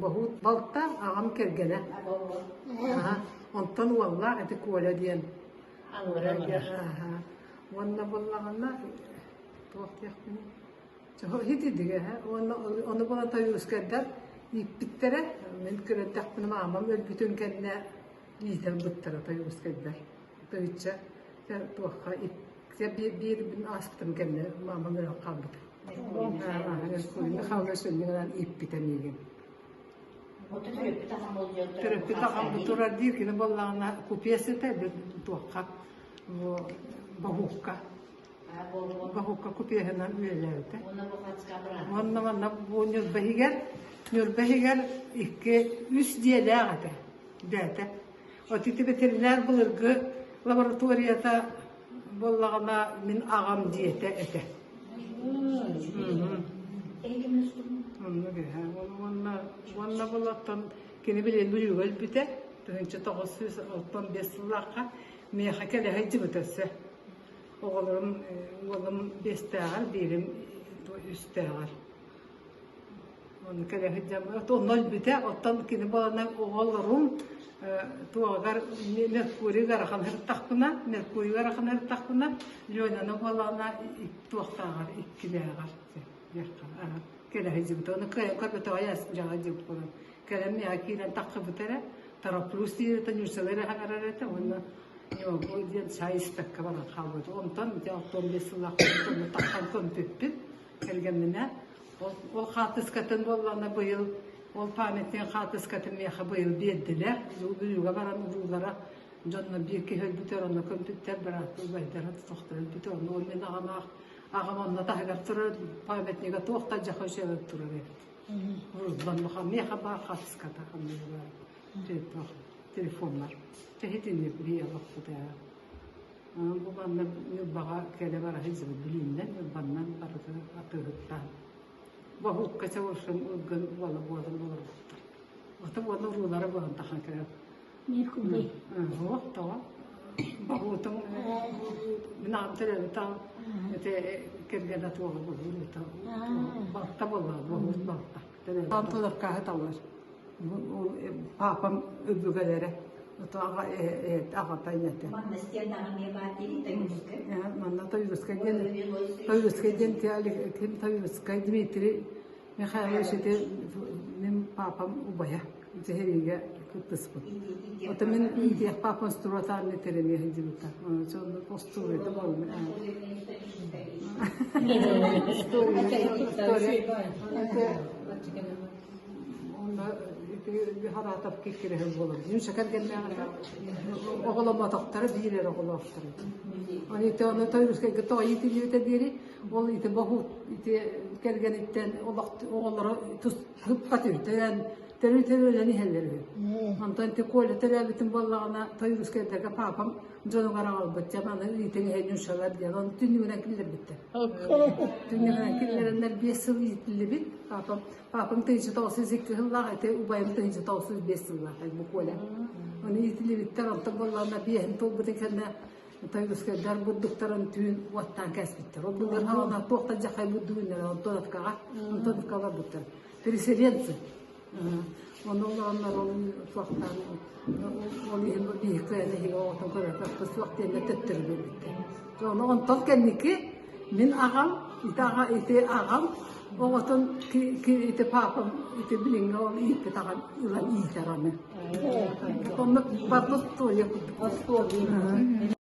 Боһуут балта аҕам кэргэнэ. Онтон уоллаах ити Коля диэн. Уонна буоллаҕына туох диэхпиний? Итидигэ уонна ону буолан Тойуускайдар ииппиттэрэ. Мин көрөрдөхпүнэ маамам өлбүтүн кэннэ иитэн быттара Тойуускайдар. Тыһыынча туохха биир ааспытым кэннэ маамам өлөн хаалбыта. Михаил сүнньүнэн ииппитэ миигин. Төрөппүт аҕам турар диир кини буоллаҕына купец этэ туохха баһуукка Баһукка купеһынан үлэлээбитэ. Уонна манна бу Ньурба иһигэр Ньурба иһигэр икки үс дьиэлээх этэ бэйэтэ. От ити ветеринар былыргы лабораторията буоллаҕына мин аҕам дьиэтэ этэ. Оннук үһэ. Уонна уонна булаттан кини билигин Бүлүүгэ өлбүтэ. 1995 сыллаахха миэхэ кэлэ сылдьыбыта өссө. Оҕолорум уолум биэстээҕэр, биирим үстээҕэр. Ону кэлэ сылдьаммыт. Онно өлбүтэ. Оттон кини буолана оҕолорум туоҕар Меркурий ыарахан сырыттахпына, Меркурий ыарахан сырыттахпына, Ленаны буоллаҕына туохтааҕар, иккилээҕэр кэлэ сылдьыбыта. Ону кыайан көрбөтөҕө дьаҕа дьыбыт буолан. Кэлэн миэхэ киирэн таххыбыта эрэ, Тараплюс диир этэ, ньууччалыы эрэ саҥарар этэ уонна Ньуогу диэн чай испэккэ баран хаалбыт. Онтон ити 65 сыллаах тахсан көмпүппүт кэргэмминэ. Ол, ол хаартыскатын буоллаҕына быйыл ол памятник хаартыскатын миэхэ быйыл биэрдилэр. Бүлүүгэ баран уруулара дьонно биир киһи өлбүтэр, онно көмпүттэр, бырааттыы убайдара тохтор өлбүтэ. Онно ол мин аҕам аҕам онно таһыгар турар памятнига туох да дьаха үчүгэй турар эбит. Уруллан миэхэ баар хаартыската ханна баар телефоннар тэһитинник биһи олохпут ээ. Бу манна Ньурбаҕа кэлэ бара сылдьыбыт Бүлүүннэн, Ньурбаннан барыта атыыһыттаан. Баһуукка чабыршын ылгын уола буолан олорбуттар. Ото уола уруулара буолан тахан кэлэр. Суох тоҕо? Баһуутум мин аҕам төрөөбүт аҕам ити кэргэнэ туоҕа буолуута балта буолла баһуут балта. Антоновкаһы талар. Папам өбүгэлэрэ аҕата ийэтэ. Манна стенаҕа эмиэ баар дири Тойуускай. Манна Тойуускай диэн Тойуускай диэн ким Тойуускай Дмитрий Михайлович ити мин папам убайа сэриигэ кыттыспыт. Ото мин иитиэх папам струотаан этэрин сылдьыбыта. Сонно остуоруйда буолла. Онно Харатов киккирэһил буолар. Ньуша кэргэннээҕэ оҕоломмотохторо биир эрэ оҕолоохторо. Оны ити ону Тойрускайга тоҕо иитиллибитэ диэри ол ити боһуут ити кэргэниттэн оҕолоро тус хыппат үһү төрүү төрүүлэн иһэллэр үһү. Онтон ити Коля төрөөбүтүн буоллаҕына Тойрускайдарга папам дьонугар аҕалбыт дьэ маны иитэн иһэн ньушалар диэн оны түннүгүнэн киллэрбиттэр. Түннүгүнэн киллэрэннэр 5 сыл иитиллибит. Папам Папам 1992 сыллаах, ити убайым 1995 сыллаах бу Коля. Оны иитиллибиттэр, онтон буоллаҕына биэһин туолбутун кэннэ Тойгускайдар бурдуктарын түүн уоттаан кээспиттэр. Ол былыр хаҕана туох да дьахай бурдугуннара Антоновкаҕа, Антоновка барбыттар. Переселенцы. Ону олороннор ол суохтаан ол иһин биһи кыайан эһиги оҕотун көрөргө суох диэннэ төттөрү биэрбиттэр. Ону онтон кэнники мин аҕам, ити аҕа ити аҕам оҕотун ити папам ити билиҥҥи ол ииппит аҕам ылан иитэр аны. Оннук барбыт туойа курдук.